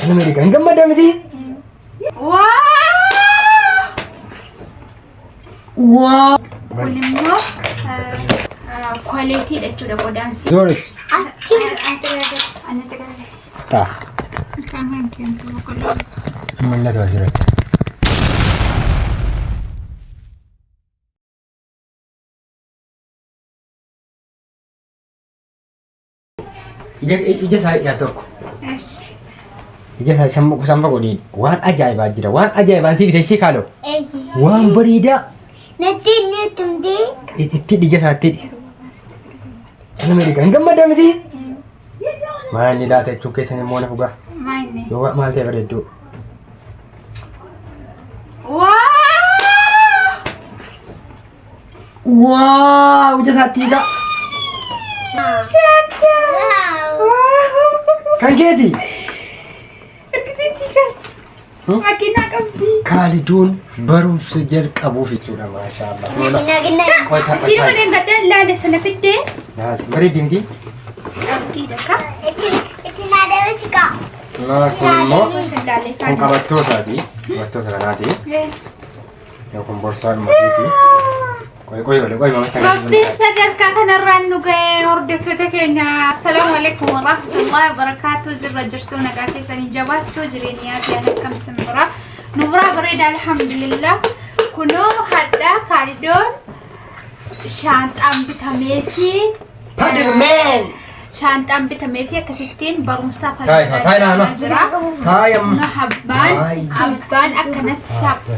Nama dhiqa hin gammadda miti. Waa! Waa. Kun immoo kwaleetiidha jechuudha qodaansi. Zoori. Achi. Taa. Mul'atu asirratti. Ija ija isaa hidhaa tokko. Eshi. Ija isaa sanfa godhiin waan ajaa'ibaa jira. Waan ajaa'ibaan si bite ishee kaaloo. Waan bareedaa Natti inni tumtee. itti ija isaatti hidhi. Nama dhiqa hin gammadda miti. Maal inni laata jechuun keessan immoo na dhugaa. Maayini. Yoo maal ta'e bareedduu. Waa! Waaw ija isaatti hiikaa. Kan keeti. Argitee sii kan. Makiinaa qabdi. Kaaliduun barumsa jalqabuuf jechuudha maashaallah. Qoy Isiin waliin gaddaan ilaale sana fiddee. Bareeddi miti. Qabdii dhaka. Itti naa deebisi kaa. Kun immoo Ilaalee kun qabattoo isaati. Qabattoo isa kanaati. Kun borsaa dhumatiiti. Qoy qoy qoy qoy mamatti Rabbiin sadarkaa kanarraan nu ga'e hordoftoota keenya. Assalaamu alaikum warahmatullahi wabarakaatuh. Jirra jirtu nagaa keessanii jabaattu jireenyaa fi akkam simbira. Nu biraa bareeda alhamdulillah. Kunoo hadha kaalidoon shaanxaan bitamee fi Padirmeen. Shaanxaan bitamee fi akkasittiin barumsaaf Taayi, taayi naana. jira. Taayi amma. Nu abbaan abbaan akkanatti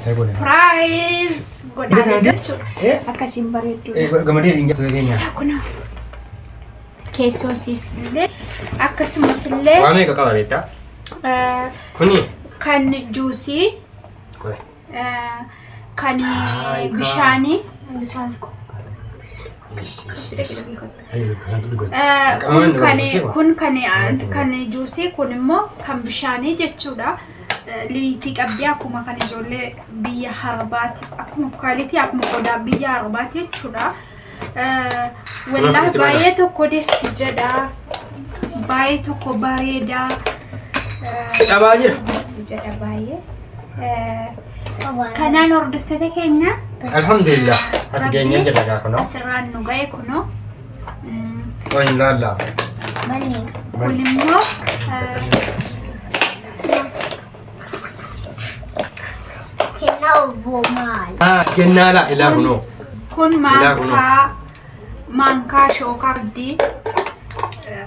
surprise godhaa jechuudha. Akkasiin bareedduudha. Gamadee hin jirtu keenya. Kunoo keessoo siis illee akkasumas illee Waa meeqa qaba beektaa? Kuni. kan juusii Qoy. Kan bishaanii kun kan kun kan kan juusii kun immoo kan bishaanii jechuudha. Liitii qabdii akkuma kan ijoollee biyya harbaati akkuma kwaalitii akkuma qodaa biyya harbaati jechuudha. Wallahi baay'ee tokko dessi jedha. Baay'ee tokko bareeda. Cabaa jira. Dessi jedha baay'ee. Kanaan hordoftoota keenya. Alhamdulillah. As geenyee jirra gaa kunoo. Asirraan nu ga'e kunoo. Qoy laalla. Kun immoo Kennaa obbo maal? Ah, kennaa laa ilaa kunoo. Kun Ilaa kunoo. maankaa maankaa shookaa qabdi.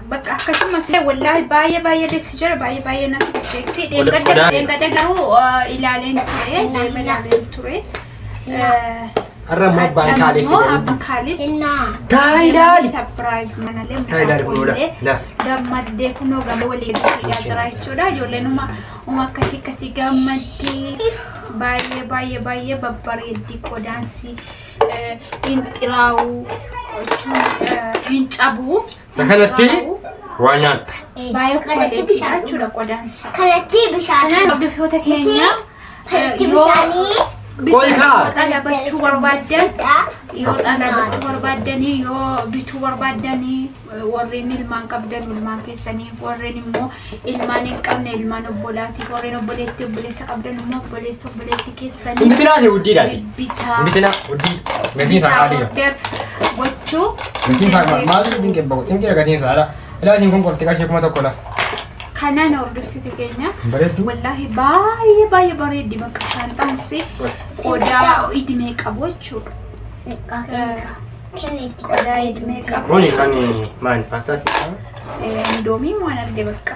Bakka akkasumas illee wallaahi baay'ee baay'ee dessi jira baay'ee baay'ee natti tolteetti. Dheengadda Qodaa- dheengadda garuu ilaaleen ture deema ilaaleen ture. Har'a immoo abbaan kaalee Immoo fidanii. abbaan kaalee Kennaa. Taa ilaali. Surprise manalee Taa ilaali kunoo laa. Laa. Gammaddee kunoo gama walii fiigaa jira jechuudha. Ijoolleen uma uma akkasii akkasii gammaddee baay'ee baay'ee baay'ee babbareeddi qodaansi hin xiraa'u jechuun hin cabu. Isa kanatti waa nyaatta. Baay'ee quality dha jechuudha qodaansa. Kanatti bishaan. Kanaan hordoftoota keenya Kanatti yoo bishaanii. Qoy kaa. yoo xalabachuu barbaaddan yoo xalabachuu barbaaddanii yoo bituu barbaaddanii warreen ilmaan qabdan ilmaan keessanii warreen immoo ilmaan hin qabne ilmaan obbolaatiif warreen obboleettii obboleessa qabdan immoo obboleessa obboleettii keessanii Hin bitinaa fi wuddiidhaati. bitaa Hin bitinaa wuddii. Gatiin isaa qaaliidha. order gochuu Gatiin isaa maal cinqee bahu cinqee gatiin isaa dha. Ilaa isin kun qofti qarshii 1000 la. Kanaan hordoftoota keenya Bareedduu. wallaahi baay'ee baay'ee bareeddi bakka shaanxaansi qodaa idimee qabu jechuudha. Qodaa idimee qabu. Kuni kan maal paastaati? Indoomii waan arge bakka.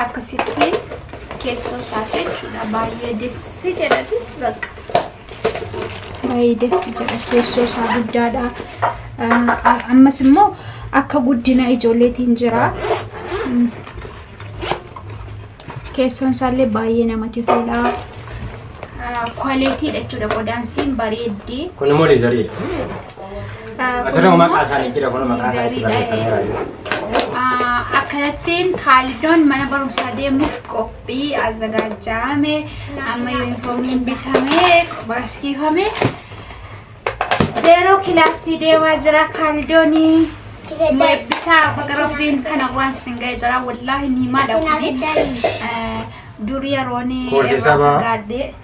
Akkasitti keessoo isaati jechuudha. Baay'ee dessi jedhatis bakka. Baay'ee dessi jedha keessoo isaa guddaadha. Ammas immoo akka guddina ijoolleetiin jira. Keessoon isaallee baay'ee namatti tola. Kwaleetiidha jechuudha qodaansiin bareeddi. Kun immoo leezariidha. Asirra maqaa isaanii jira kun maqaa isaanii itti barreeffameera. Akkanattiin kaalidoon mana barumsaa deemuuf qophii azagaajjaame amma yuunifoormiin bitamee barsiifame zeeroo kilaasii deemaa jira kaalidoonii. Nu eebbisaa, baga Rabbiin kanarraan sin ga'e jira. Wallaahi ni maadha kuni. Dur yeroon Koorteessaa irraa ba'a. fagaadhee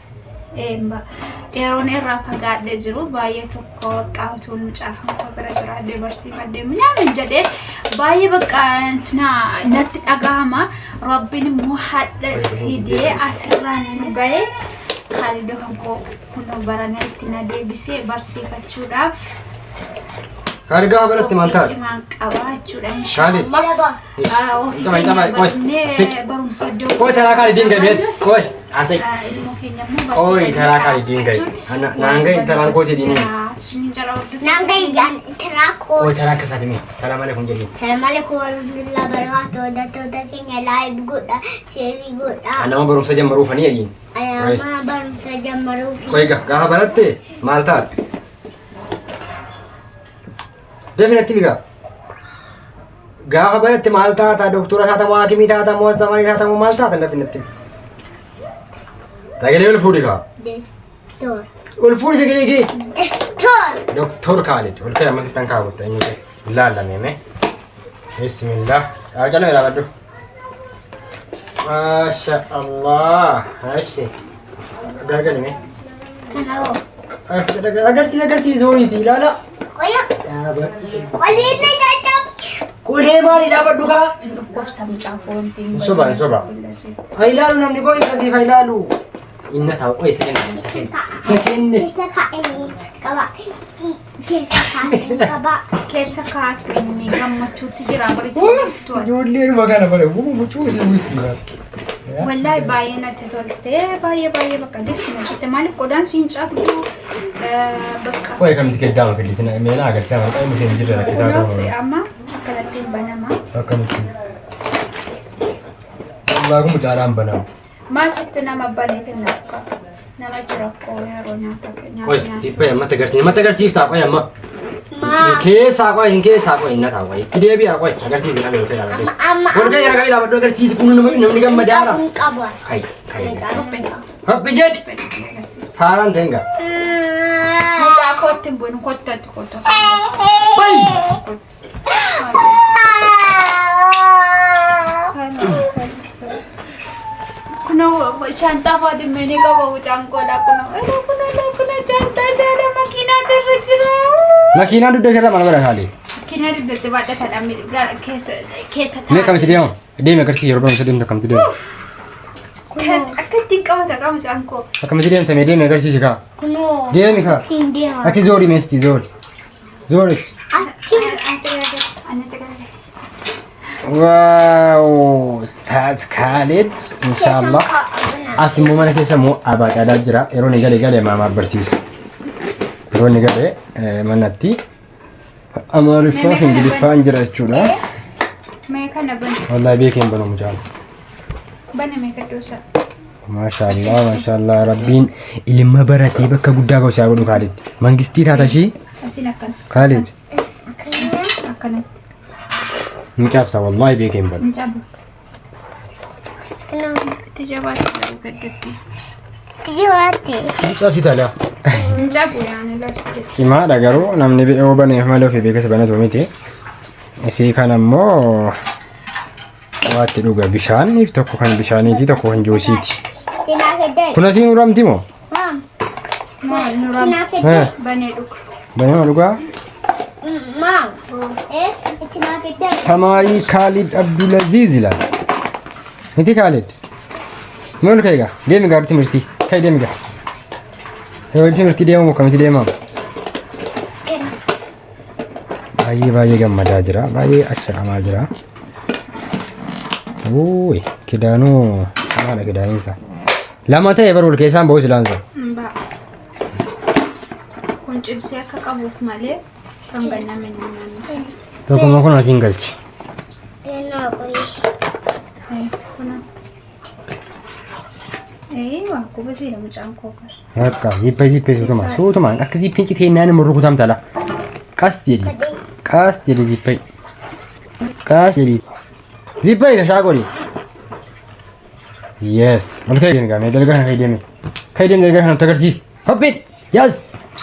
yeroon irraa fagaadhee jiru baay'ee tokko bakka utuu mucaa kan koo bira jiraadhee barsiifadhee minaamin jedhee baay'ee bakka natti dhaga'ama. Rabbiin immoo hadha fidee asirraan nu ga'e. Khaalidoo kan koo kunoo barana itti na deebisee barsiifachuudhaaf Kaalid gaafa baratte maal taate? Cimaan qaba jechuudha Kaalid. inshaallah. Ofii Cimai, keenya cimai, qoy. barannee Siq. barumsa iddoo Qoy taraa Kaalid hin gameet. Qoy. Asai. Ilmoo keenya immoo Qoy taraa Kaalid hin gahe. Naan gahe taraan koo jedhini. Naan gahe jaan taraa koo. Qoy taraa akka isaati mee. Salaam alaikum jedhini. Salaam alaikum warahmatullahi wabarakatuh. Hordoftoota keenya like godha, share godha. Nama barumsa jammaruufanii jedhini. Nama barumsa jammaruuf. Qoy gaafa baratte maal taate? Definitely bigaa. Gaafa baratte maal taata? Doktora taata moo hakimii taata moo astamarii taata moo maal taata? Definitely. Sagalee ol fuudhi kaa. Doktor. Ol fuudhi sagalee kee. Doktor. Doktor Kaalid. Ol ka'e ammas ittan kaawwatta inni kee. Ilaalame mee. Bismillah. Qaaqaloo ilaaladhu. Maasha Allah. Ashi. Gargali mee. Kana hoo. Agarsiisa agarsiisa horiiti ilaala. Qoya. Qoliin na caccab. Qolee maali dhaabadhu kaa? Dhukkubsa mucaa koonti. Hin soba, hin soba. Haa ilaalu namni koo isa siif haa ilaalu. Inna taa'u qoy isa kenna isa kenna. Isa kenne. Keessa kaa'een qaba. Keessa kaa'een qaba. Keessa kaa'atu inni gammachuutti jira baritti. Ijoollee kana bare mucuu isin wifti. Wallahi baay'ee natti tolte, baay'ee baay'ee bakka deessuma jette. Maaliif qodaan siin cabdu bakka. Qoy akkamitti keddaama fedhiitina meela agarsiisa maqaa inni isheen jirre rakkisaa Kunuuf ta'uu. amma akkanatti hin banama. Akkamitti? Wallaahi kun mucaadhaan banamu. Maal sitti nama banee kenna akka nama jira koo yeroo nyaata Qoy nyaata. sippee ammatti agarsiisa ammatti agarsiiftaa qoy amma. Maa. Keessaa qoy hin keessaa qoy inna taa qoy itti deebi'aa qoy agarsiisi qabee ol ka'ee dhaabadhu. Amma Ol ka'ee qabee dhaabadhu agarsiisi kun namni gammadaara. Kun qaba. Kai kai. Qophee Hoppi jedhi. agarsiisa. Faaraan ta'in gaa. Mucaa kootti hin bu'in, kottu kottu. Bay! Kunoo shaantaa Faatimee qaba mucaan koolaa kunoo. Kunoo kunoo shaantaa isaadha makiinaatu irra jira. Makiinaan dugda keerra maal godha kaali? Makiinaa dugdatti baadhatadha gara keessa keessa Mee akkamitti deema? Deemi agarsiisi yeroo barumsa deemtu akkamitti deema? Kan akka ittiin qabata qaba mucaan koo. Akkamitti deemta mee deemi agarsiisi kaa. Kunoo. Deemi kaa. Ittiin deema. Achi zoori meesti zoori. Zoori. Achi. Waaw Ustaaz Kaalid inshaallah. As immoo mana keessa immoo abaaqaadaa jira. Yeroo inni galee galee maamaaf barsiisa. Yeroo inni galee manatti Amaariffaa fi Ingiliffaan jira jechuudha. Mee kana bana. Wallahi beekee hin banu mucaan. Bana mee gadoosa. Maashaallah maashaallah Rabbiin ilma baratee bakka guddaa ga'u si haa godhu Kaalid. Mangistii taata ishii Asiin akkana. Kaalid. Akkanatti. Hin cabsa wallahi beekee hin banu. Hin cabu. Itti jabaatti garuu gaddotti. Jabaatti. Hin cabsita laa. Hin cabu yaani lastik. Cimaadha garuu namni yoo baneef malee ofii beekasa banatu miti. Isii kana immoo waatti dhuga bishaaniif tokko kan bishaaniiti tokko kan juusiiti. Tinaa fedhe. Kun asiin uramti moo? Maam. Maal nuraan Tinaa fedhe. banee dhuga. Banee dhugaa? Maam. Tinaa fedhe. Tamaarii Kaalid Abdulaziz ilaala. Miti Kaalid. Mee ol ka'i gaa. Deemi gaa timirtii. Ka'i deemi gaa. Yoo timirtii deemamu akkamitti deemamu? Baay'ee baay'ee gammadaa jira. Baay'ee asha'amaa jira. Uuyi kidaanuu maala kidaaniinsa. Lama ta'e bara ol keessaan ba'u silaansa. Ba. Kun cimsee akka qabuuf malee kan ganname hin naannisa. Tokkuma kun asiin galchi. Tinaa qoyi. Kuna. Waa kubasiidha mucaan koo gara. Bakka zippee zippee suutuma suutuma akka zippiin citee naan immoo rukutamta la. Qas jedhi. Qas jedhi zippee. Qas jedhi. Zippee tashaa godhi. Yes. Ol ka'ii deemi gaamee dalgaa kana ka'ii deemi. Ka'ii deemi dalgaa kana nutti agarsiisi. Hoppiin. Yes.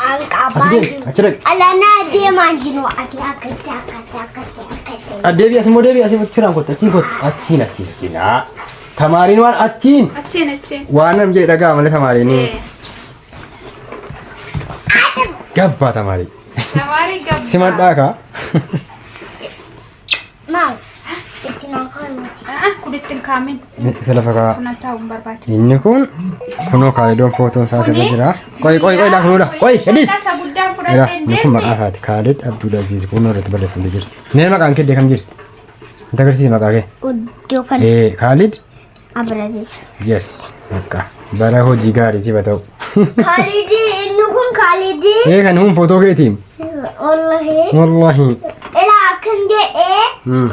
An qaba. As deemi. Achi dhaqi. Alanaa deemaa jiru ati akkatti akkatti akkatti akkatti. Deebi as immoo deebi asii achirraan kottu achiin kottu achiin achiin achiin. Tamaariin waan achiin Achiin achiin. waan nam jedhe dhagaa malee tamaariin Eh, gabbaa tamaarii. Tamaarii gabbaa. Simadhaa kaa. Maal? Itti naan kaa'u. Ah, kun itti hin kaamin. Isa lafa kaa. Kun taa'u hin barbaachisu. Inni kun kunoo kaalidoon footoon isaa asirra jira. Qoy qoy qoy laa kunuudha. Qoy gadis. Isa guddaan Jira fudhattee hin inni kun maqaa deemne. isaati Kaalid Abdulaziz kunoo irratti barreeffamte jirti. Mee maqaan kee kam jirti? Inta agarsiisi maqaa kee. Iddoo kana Ee Kaalid Abiraziz. yes bakka bara hojii gaarii sifa ta'u. Kaalidii inni kun Kaalidii. Ee kan hun footoo keetiin. Wallahi. Wallahi. Ilaa akkan jedhee. Hmm.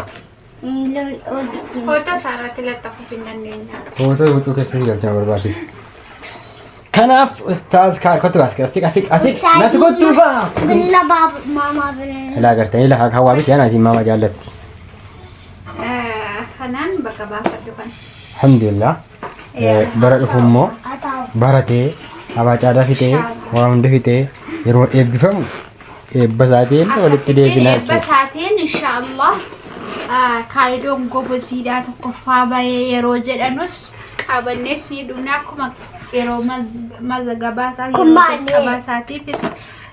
Footoo isaa irratti laxxafuuf hin dandeenya. Footoo huccuu keessatti galchina barbaachisa. Kanaaf ustaaz Kaalid kottu as asii asii asii natti kottu baa. Billa baaba maamaa bira. Ilaa gartanii lafa hawaa biti ana asiin maama jaallatti. Eh, Kanaan bakka baafadhu kana. Alhamdulillah. Bara dhufu immoo Haa ta'u. baratee abaa caadaa fixee waa hunda fixee yeroo eebbifamu eebba isaatiin walitti deebinaa Eebba jechuudha. isaatiin inshaallah kaayidoon goboziidhaa tokkoffaa bahee yeroo jedhanus qabannees ni dhumna akkuma yeroo mazagabaa isaa Kun yeroo maali? jalqabaa isaatiifis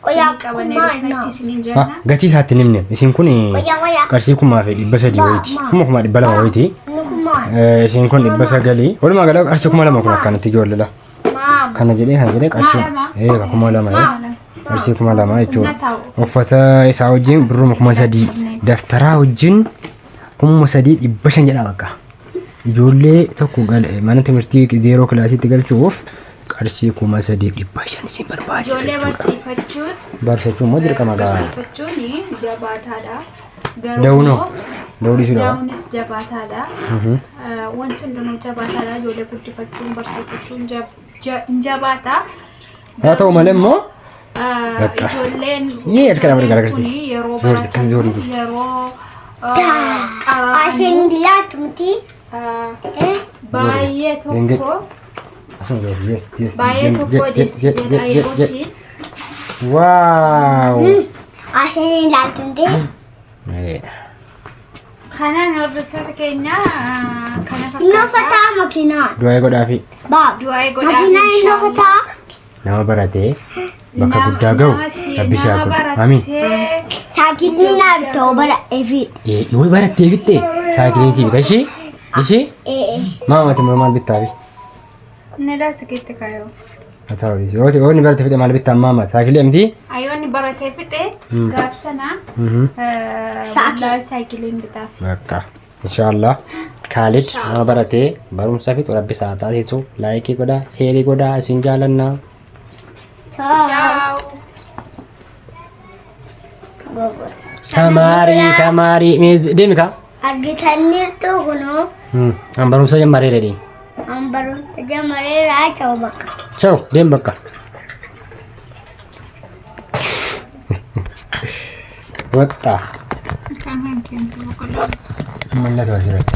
Qoyaa, isinii qabannee kun maali? dhufna itti isiniin Ah, jenna. Gatii isaatti hin himne isin kun Qoyaa qoyaa. qarshii 2,300 wayiiti. 2,200 wayiiti. Inni kun maal? Isin kun 900 walumaa gala qarshii 2,000 kun akkanatti ijoollee Maama. kana jedhee qarshii 2,000? 2,000 qarshii 2,000 jechuudha. Humna taa'u. Uffata isaa wajjin birruma 3,000 daftaraa wajjin 3,500 jedha bakka. Ijoollee tokko mana timirtii zeeroo kilaasiitti galchuuf qarshii 3,500 isin barbaachisa Ijoollee jechuudha. barsiifachuun Barsiifachuun immoo dirqama gaa. barsiifachuun jabaataadha. Garuu Da'uunoo? immoo Da'uu dhiisuudha. da'uunis jabaataadha. Wanti hundinuu jabaataadha. Ijoollee guddifachuun barsiifachuun hin jabaata. Haa ta'u malee immoo Bakka. Ijoolleen Yee, harka nama ijoolleen gargaarsiisi. kuni yeroo Zoori, akkas zoori. baratan yeroo qara'an Asheen laatu miti. baay'ee Lenge. tokko asuma zoori yes yes baay'ee tokko odeessi jedha yeroo jedh isiin Waaw. Asheen laatu miti. Kanaan hordoftoota keenya kana Inni fakkaata. uffataa makiinaan. Du'aa godhaafi Baaba. Du'aa godhaa Makiinaan inni inshallah. uffataa. nama baratee bakka guddaa gahu rabbi isaa Nama godhu. Amiin. baratee Saakilli naaf ta'u bara efi. Yoo barattee bitte saayikiliin sii bita ishee ishee Ee. maamati immoo maal bittaafi? ni laasikeetti kaayoo. Haa ta'u yoo yoo inni barattee fixe maal bittaa maamati saayikilii miti? Ayyoonni baratee fixe gaafsana Saakii. saayikiliin bitaaf. Bakka inshaallah Kaalid Inshallah. nama baratee barumsa fixu rabbi isaa taasisu laayikii godhaa sheerii godhaa isin jaalannaa. Ciao. Ciao. Gobos. Tamaarii tamaarii deemi kaa. Argitaniirtu kunoo An barumsa jammaree deemi. an barumsa jamareera ciao bakka. Ciao deemi bakka. Waxxa. Kan kan kentu boqqolloo. Mallattoo asirratti.